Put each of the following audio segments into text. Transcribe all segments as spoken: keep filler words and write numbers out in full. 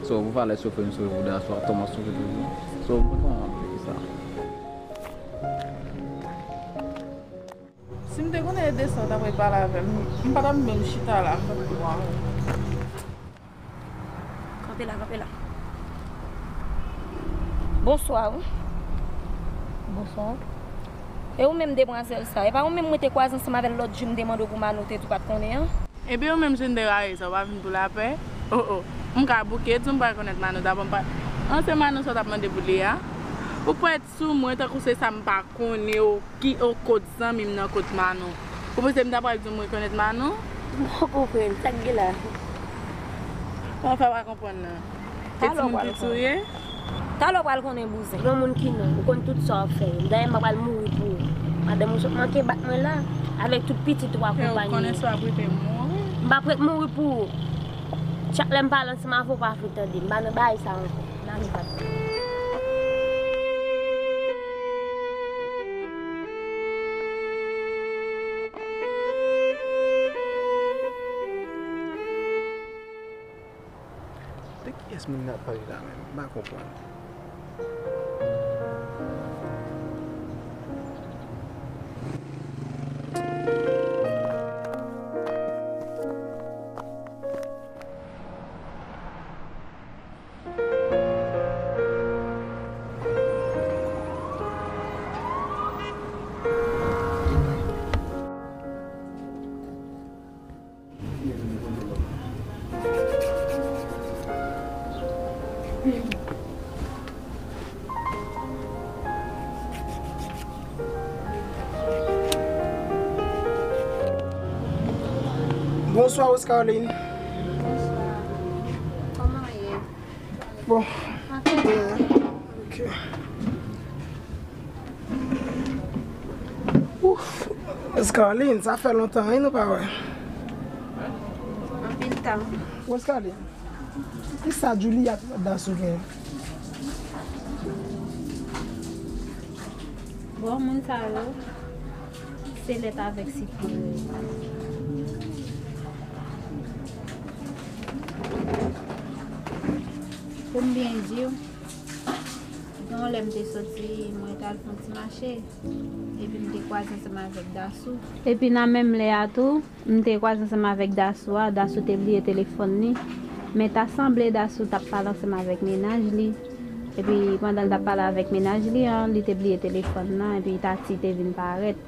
So, pou valè sou fè m sou Dassou, Thomas sou toujou. So, mwen konn ap di sa. Si m te konnen e de sa w t ap pale avè m, m pa t ap menm chita la. Kanpe la, kanpe la. Bonswa, wi. Bonswa. E ou menm demwazèl sa? E pa ou menm mwen te kwaze ansanm avè l lòt jou m te mande w pou Mano te di w pa t konnen an? Ebyen ou menm Jenderaye sa, w pa vin pou lapè? Oh, oh. M ka bouke, di w m pa rekonèt Mano dabò, m pa. An se Mano sa w t ap mande pou li a? Ou kwè sou mwen tankou se sa m pa konnen, o ki, o kot zanmi m nan kot Mano. Ou panse m ta pral di w m rekonèt Mano? M pa konprann, sa k gen la? Kòman fè w pa konprann nan? E timoun pitit ou ye? Talè w pral konnen bouzen. Yon moun ki non, ou konn tout sa w ap fè yo. Dayè m pa pral mouri pou ou. Madanm ou sot manke bat mwen la, avèk tout pitit ou akonpanye. Ou konnen si w ap rete mouri. M p ap ret mouri pou ou. Chak lè m pale ansanm avè w, w pa vle tande. M pa nan bagay sa ankò. N ale, patnè. De kiyès moun nan ap pale la menm? M pa konprann. Bonswa, Rose Caroline. Bonswa. Kòman w ye? Bon. Ok. Ouf, Rose Caroline, sa fè lontan, wi, nou pa wè. Anpil tan. Rose Caroline, kisa Julie ak Dassou gen? Bon, moun sa yo, se lèt avèk sitwon yo ye. Pou m byen di w, gen yon lè m te soti, mwen t al fè yon ti mache, epi m te kwaze ansanm avèk Dassou. Epi nan menm lè a tou, m te kwaze ansanm avèk Dassou a, Dassou te bliye telefòn li. Men ta sanble Dassou t ap pale ansanm avèk mennaj li. Epi pandan l t ap pale avèk mennaj li an, li te bliye telefòn nan, epi Tati te vin parèt.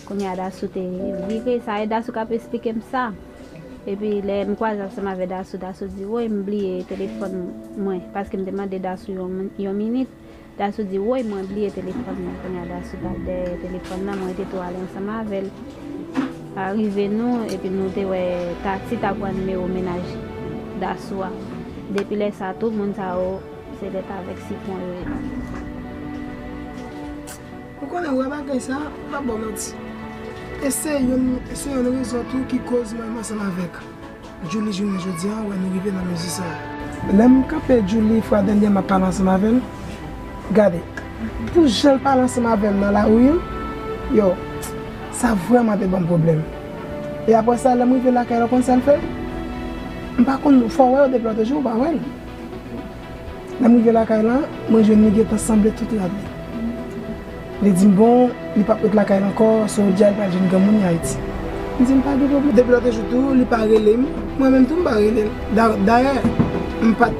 Kounye a Dassou te vire, sa e Dassou k ap esplike m sa. Epi lè m kwaze ansanm avè Dassou, Dassou di, woy, m bliye telefòn mwen, paske m te mande Dassou yon, yon minit. Dassou di, woy, mwen bliye telefòn mwen. Kounye a Dassou t al dèyè telefòn nan, mwen te tou ale ansanm avè l. Arive nou, epi nou te wè Tati t ap pran nimewo mennaj Dassou a. Depi lè sa, tout moun sa yo, se lèt avèk sitwon yo ye. Ou konnen, wè bagay sa, m p ap ba w manti. E se youn, e se youn rezon tou ki koz mwen menm ansanm avèk Julie jounen jodi a, wè nou rive nan mezi sa. Lè m kanpe Julie fwa dènyè m ap pale ansanm avè l, gade, pou jan l pale ansanm avè m nan lari an, yo, sa vrèman te ban m pwoblèm. E apre sa, lè m rive lakay la, ou konn sa l fè? M pa konn, fò w wè yo depi lòt jou, ou pa wè l. Lè m rive lakay la, mwen jwenn li gentan sanble tout rad li. Li di m, bon, li p ap ret lakay la ankò, so, l di a l pral jwenn granmoun li Ayiti. M di, m pa gen pwoblèm. Depi lòt jou tou, li pa rele m, mwen menm tou, m pa rele l. Da-, dayè, m pa t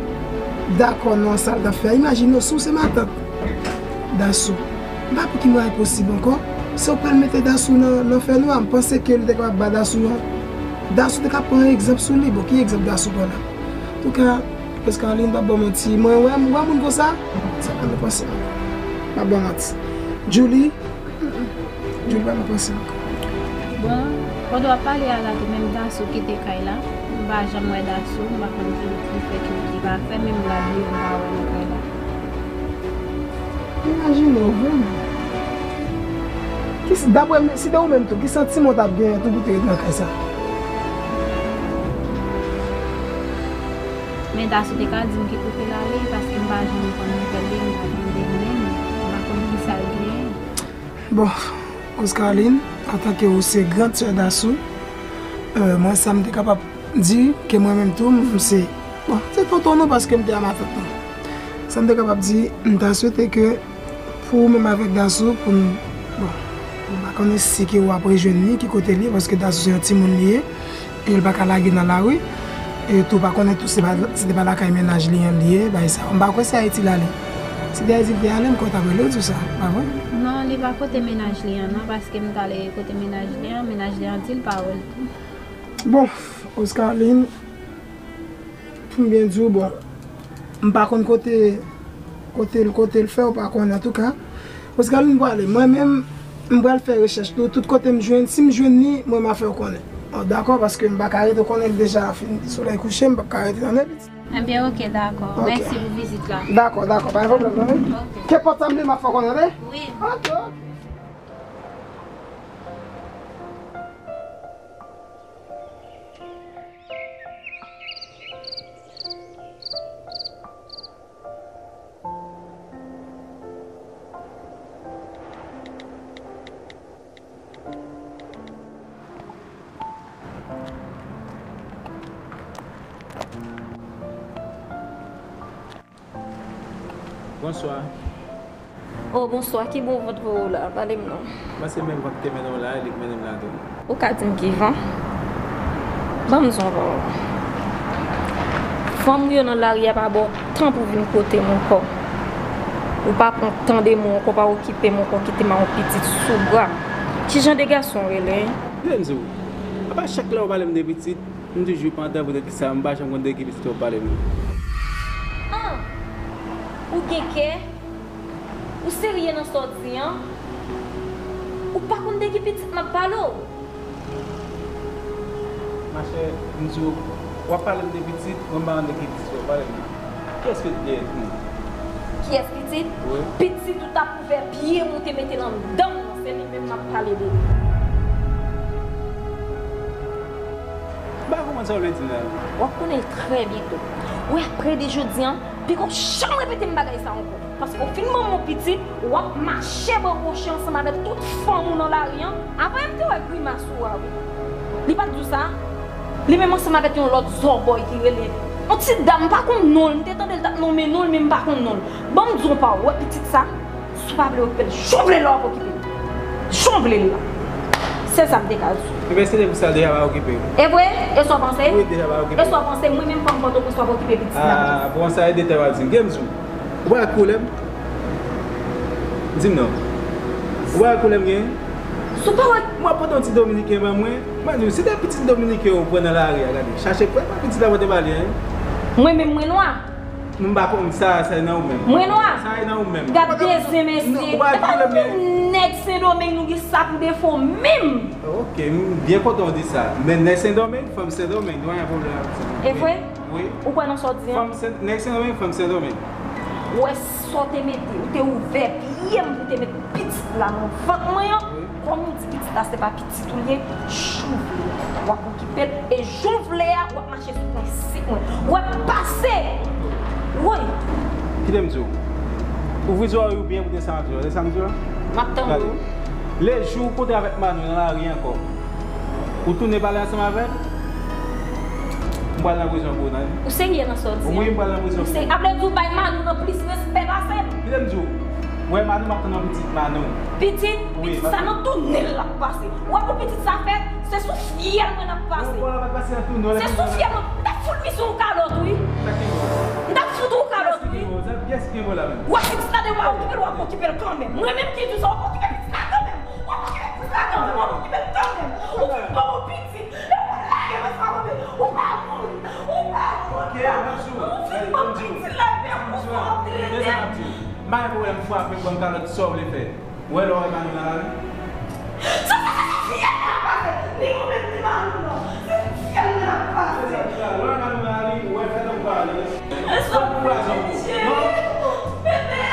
dakò nan sa l t ap fè a. Imajine w, si w se matant Dassou, m pa pou ki mwayen posib ankò, se w k pral mete Dassou nan, nan fènwa. M panse ke li te kapab ba Dassou yon, Dassou te ka pran egzanp sou li. Bon, ki egzanp Dassou pran la? Antouka, Rose Caroline, m p ap ba w manti. Mwen, wè, m wè moun konsa, sa pa nan panse m. M p ap ba w manti. Julie, Julie pa nan panse m ankò. Bon, pandan w ap pale a la tou, menm Dassou kite kay la. M pa janm wè Dassou, m pa konn ki, ki fè ki li pa fè, menm rad li yo m pa wè nan kay la. Imajine w, vrèman. Ki, daprè m, si te ou menm tou, ki santiman w t ap genyen tou pou te ret nan kay sa? Men Dassou te ka di m ki kote l ale, paske m pa janm konn nouvèl li, m pa tande l menm, m pa konn kisa l genyen. Bon, Rose Caroline, antanke ou se grand sè Dassou, euh, mwen sa m te kapab di ke mwen menm tou, m se Bon, se tonton nou paske m te a matant nou. Sa m te kapab di, m ta swete ke pou ou menm avèk Dasou, pou n, bon, m pa konnen si ke w ap rejwenn li, ki kote l ye, paske Dasou se yon timoun li ye, e l pa ka lage nan lari. E tou pa konnen tou se pa, se te pa lakay mennaj li an li ye, bay sa. M pa kwè se Ayiti l ale. Si te Ayiti l te ale, m kwè w t ap rele w di w sa, pa vre? Non, li pa kote mennaj li an, non, paske m t ale kote mennaj li an, mennaj li an di l pa wè l tou. Bon, Oscarline, pou m byen di w, bon, m pa konn kote, kote l, kote l fè, ou pa konnen, antouka. Oscarline pwale, mwen menm, m pral fè rechèch tou, tout kote m jwenn, si m jwenn li, mwen m a fè w konnen. Bon, dakò, paske m pa ka rete, ou konnen l deja fin, solèy kouche, m p ap ka rete tande pitit. Ebyen, oke, dakò. Oke. Mèsi pou vizit la. Dakò, dakò, pa gen pwoblèm, tande. Oke. Ke pòt sa m li, m a fè w konnen, tande? Wi. Oke, oke. Bonswa. Oh, bonswa. Ki bò vant voye w la? Pale m non. Mwen se menm van ki te mennen w la, e li k mennen m la tou. Ou ka di m ki van? Ban m di w yon pawòl. Fanm ou yo nan lari a pa ba w tan pou vin kote m ankò. Ou pa pran tan de mwen ankò, pa okipe m ankò, kite m ak yon pitit sou bra m. Ki jan de gason w rele, en? Kite m di w, apa chak lè w pale m de pitit, m toujou pantan poutèt kisa m pa janm konn de ki pitit w ap pale m. An! Ou gen kè? Ou serye nan sa w di an? Ou pa konn de ki pitit m ap pale w? Machè, m di w, w ap pale m de pitit, mwen m pa konn de ki pitit w ap pale m nan. Kiyès pitit dèyè tou? Kiyès pitit? Wi. Pitit ou t ap ouvè pye m ou te mete l anndan m nan, se li menm m ap pale de li. M pa konprann sa w vle di la. W ap konnen l trè byento. Wi, apre de jodi an, piko janm repete m bagay sa ankò. Paske w fin ban m yon pitit, w ap mache bò woche ansanm avèk tout fanm ou nan lari an. Avanyè m te wè grimas ou a, wi. Li pa t di w sa? Li menm ansanm avèk yon lòt zòbòy ki rele. Yon ti dam, m pa konn non l. M te tande l t ap nonmen non l, men m pa konn non l. Ban m di w yon pawòl, w wè pitit sa? Si w pa vle okipe l, jan w vle la w ap okipe l. Jan w vle l la. Sèl sa m te ka di w. Ebyen, se te pou sa l deja pa okipe w. E vre? E sa w panse? Wi, deja pa okipe. E sa w panse? Mwen menm fanm Pòtoprens, w ap okipe pitit la. Ah, bon, sa e detay w ap di m. Gen m di w. Ou pa wè koulè m? Di m non. Ou pa wè koulè m gen? Si w pa wè. Mwen pote yon ti dominiken ban mwen. Mwen di w, se te pitit dominiken ou pran nan lari a, gade. Chache pran pitit la pote ba li, en. Mwen menm, mwen nwa. M pa konn sa, sa e nan ou menm. Mwen nwa. Sa e nan ou menm. Gad de zen, mesye. Ou pa wè koulè m gen? Nèg Sendomeng nou gen sa pou defo menm. Ok, m byen kontan w di sa. Men nèg Sendomeng, fanm Sendomeng, nou pa gen pwoblèm avèk sa. E vre? Wi. Ou kwè nan sa w di an? Fanm Sen-, nèg Sendomeng, fanm Sendomeng. Ou wè sa w te mete, ou te ouvè pye m pou te met pitit la nan vant mwen an. Wi. Kòm ou di pitit la se pa pitit ou l ye, jan w vle w ap okipe l, e jan w vle a, w ap mache sou prensip mwen. W ap pase! Woy! Kite m di w. Ouvri zòrèy ou byen pou tande sa m ap di w. Tande sa m di w la? M ap tande w. Gade. Lejou ou kontre avèk Manou nan lari ankò, ou tounen pale ansanm avè l, m pral nan prizon pou ou, tande. Ou serye nan sa w di an? Wi, m pral nan prizon pou ou. Ap vle di w bay Manou nan plis respè pase m? Kite m di w. Wè Manou, m ap tann yon pitit Manou. Pitit? Wi, pitit sa nan tounen l l ap pase. Wè pou pitit sa fèt, se sou fyèl mwen l ap pase. Non, bon, l ap pase nan tounen l. Se sou fyèl mwen. M t ap fout misye yon kalòt, wi. Sa ki bon? M t ap fout ou yon kalòt, wi. Kiyès ki gen mo la menm? Wè pitit la devan w okipe l, w ap okipe l kanmenm. Mwen menm ki di w sa, w ap okipe pitit la kanmenm. W ap okipe pitit la kanmenm, w ap okipe l kanmenm. Ou fin ban m yon pitit, epi w lage m ansanm avè w. Ou pa moun, ou pa moun. Ok, m ap di w. Ou fin ban m pitit la, epi ou kontre. M pa gen pwoblèm, frape, ban m kalòt, sa w vle fè. Ou wè lè w wè Manou nan lari? Sa, sa, sa, se sou fyèl mwen l ap pase. Ni ou menm ni Manou non. Se sou fyèl mwen l ap pase. Lè w wè Manou nan lari, ou wè fè tankou pa wè l. Fòk ou kraze yon kou. Non. Bebe!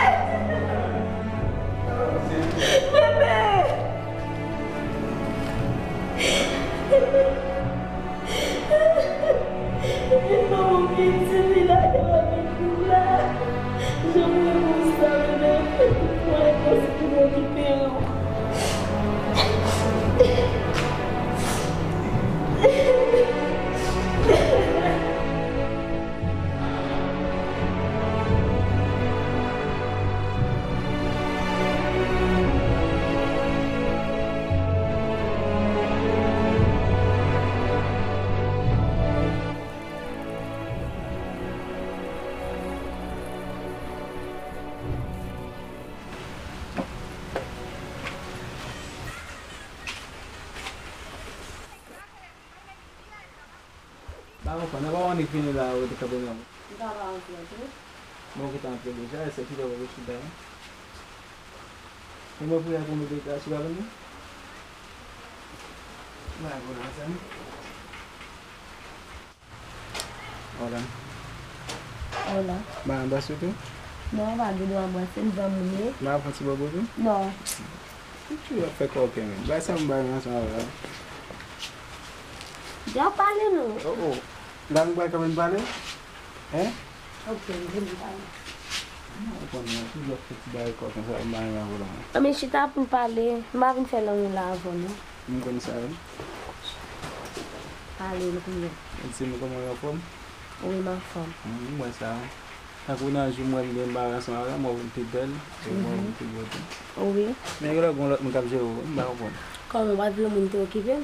Bebe! Li pa yon pitit, li lage m avèk ou la. Jan m renmen w sa, bebe, w fè tout mwayen posib pou m okipe w. A, konprann. Nan pa annik vini la, ou te kanpe nan wout. M ta pa antre, antre. Bon, ou gentan antre deja, e se kilè w chita la? E mwen pou y al pou mete kras ou pa vini? Mwen al pou nan zami. Hola. Hola. Ba anba sou tou? Non, ou pa gen dwa anbrase m, zanmi m ye. Ba fon ti bobo tou? Non. Ou toujou ap fè kòken, men. Ba sa m ba ansanm avè w. Deja pale nou. Oh, oh. La nou pral kanmenm pale? Hein? Ok, m vin pale. Mwen konn mwen toujou ap fè ti bagay kòken sa, m pa renmen avè w la. Anben chita pou n pale. M pa vin fè lanmou la avè w non. M konn sa wi. Pale nou kounye a. Di m kòman w anfòm? Wi, m anfòm. M wè sa. Tankou nan jou m wè m gen anbaran ansanm avè w, m wè w vin pi bèl, e m wè w vin pi bote. Wi. Men gen lè gon lòt moun k ap jere w, m pa konprann. Kòman w pa t vle moun te okipe m?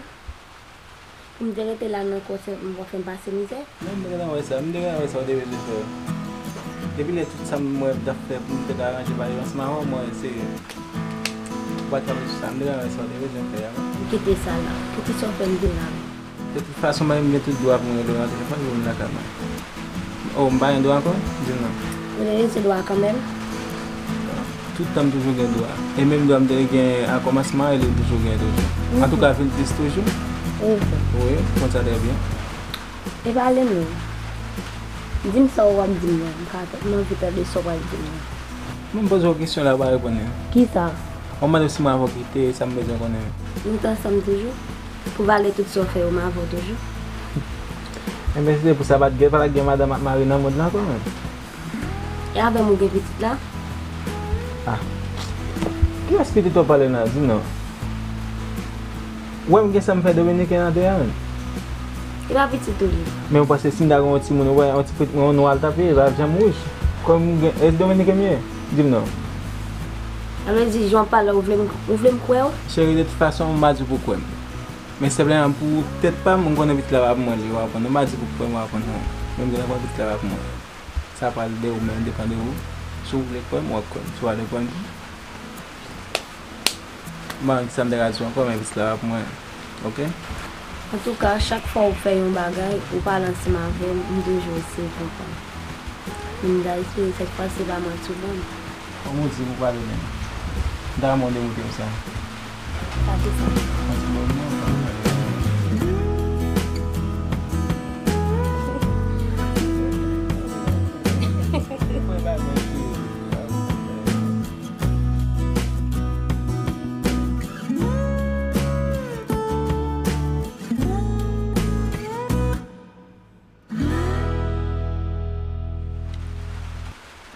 Pou m te rete la nan kò w, m pa fè m pase mizè? Non, m te gentan wè sa, m te gentan wè sa w te bezwen fè. Depi lè tout sa m wè m t ap fè pou m te ka ranje bagay yo ansanm avè w, mwen se Ou pa t ka bezwen sa, m te ka wè sa w te bezwen fè a. Kite sa la. Kite sa w fè m vin la. De tout fason, mwen menm m gen tout dwa pou mwen rele w nan telefòn pou vin lakay mwen. Oh, m pa gen dwa ankò? Di m non. Ou te rete dwa kanmenm? Tout tan m toujou gen dwa. E menm dwa m te gen a kòmansman an, e li m toujou gen toujou. Antouka, vin plis toujou. Wi, m konn sa trè byen. E pale m non. Di m sa w ap di m nan. M ka, m anvi tande sa w pral di m nan. Mwen m poze w kesyon la, ou pa reponn li. Kisa? Ou mande m si mwen avè w kite, sa m bezwen konnen. Nou t ansanm toujou? Pou valè tout sa w fè yo, m avè w toujou? Enben, si se pou sa, pa t gen, pa t gen madanm ak mari nan mond lan ankò menm. E avè m ou gen pitit la? Ah. Kiyès pitit w ap pale la? Di m non. Ou wè m gen sa m fè Dominiken an deyò a menm? E pa pitit ou li. Men ou panse si m ta gen yon timoun, ou wè yon ti pitit mwen, yon nwa l ta peye, l pa janm wouj. Kòm m gen, e Dominiken m ye? Di m non. Sa vle di, jan w ap pale, ou vle m, ou vle m kwè w? Cheri, de tout fason, m pa di w pou w kwè m. Men senpleman pou tèt pa m, m konnen pitit la pa pou mwen li, w ap konprann. M pa di pou w kwè m, w ap konprann. Men m gentan konnen pitit la pa pou mwen. Sa pral de ou menm, depann de ou. Si w vle kwè m, w ap kwè m. Si w pa vle kwè m, m pa konn kisa m ta ka di w ankò, men pitit la pa pou mwen. Oke? Antouka, chak fwa ou fè yon bagay, ou pale ansanm avè m, m toujou eseye konprann. Men m ta espere sèt fwa se pa manti w ban m. Kòm ou di pou pale menm. M ta renmen w demontre m sa. Sa ki sa? Yon ti bòn non, sa. Mwen pa mwen ki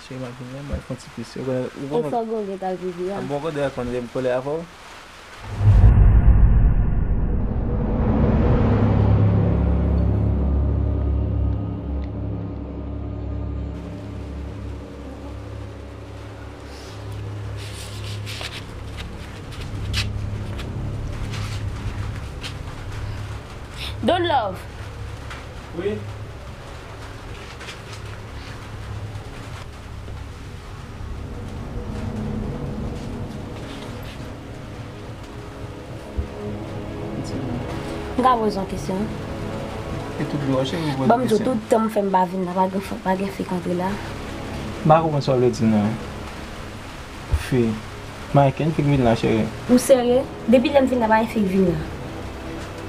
Cheri, m ap vin la, m al fè yon ti pis. Ou konnen, ou konnen. E sa w gen ta vivi a? Bon, kote a konn lè m kole avè w? Don Love. Wi. M ka poze yon kesyon? E tout lè w cheri ou poze kesyon. Ban m di w, tout tan m fè m pa vin la, pa gen, pa gen fi k antre la. M pa konprann sa w vle di non. Fi. M pa gen kenn fi k vin la, cheri. Ou serye? Depi lè m vin la, pa gen fi k vin la.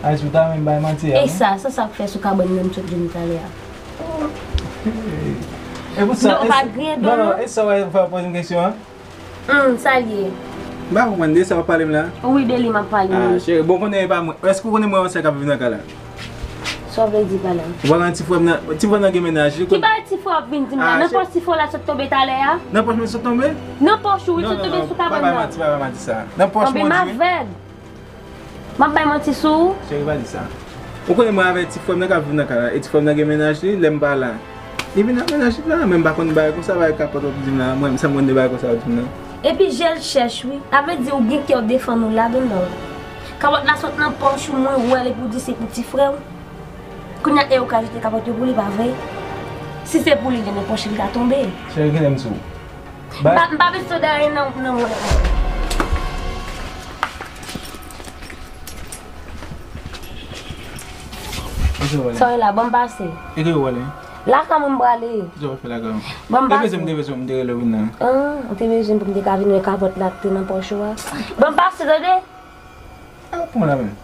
Ayis, ou ta menm bay manti a, wi. E sa, sa, sa k fè sou kabann nan m sot vin talè a. E pou sa, non, pa griyen do non, non. E sa w fè w poze m kesyon an? Hum, sa l ye? M pa konprann de sa w ap pale m la. Wi, de li m ap pale. Ah, cheri, bon, konnen e pa mwen. Èske ou konnen mwen yon sè k ap viv nan kay la? Sa w vle di pa la? Ou pa konnen ti frè m nan, ti frè m nan gen mennaj li. Ki bagay ti frè w ap vin di m la? Nan pòch ti frè w la sot tonbe talè a? Nan pòch mwen sot tonbe? Nan pòch ou wi, sot tonbe sou kabann nan. Non, non, non, pa bay manti, pa bay manti sa. Nan pòch mwen wi. M ap bay manti sou ou? Cheri, pa di sa. Ou konnen mwen avè ti frè m nan k ap viv nan kay la, e ti frè m nan gen mennaj li, lè m pa la. Li vin ak mennaj li la, men m pa konn bagay konsa, bagay kapòt w ap di m la, mwen, sa m konn de bagay konsa w ap di m nan. Epi jèl chèch wi, sa vle di ou gen kè w defann ou la, Don Love. Kapòt la sot nan pòch ou, mwen wè l epi w di se pou ti frè w. Kounye a e ou ka jete kapòt yo pou li, pa vre? Si se pou li, gen nan pòch li ka tonbe. Cheri, kilè m sou ou? M pa, m pa bezwen tande anyen nan, nan mwen. Kisa w pral Sa w la, ban m pase. E ke yo pral? Lakay mwen m prale. Kisa w pral fè lakay? Ban m Te bezwen m pase. te bezwen m te rele w vin nan. Ah, ou te bezwen pou m te ka vin wè kapòt la k te nan pòch ou a. Ban m pase, tande? Ah, pran la menm.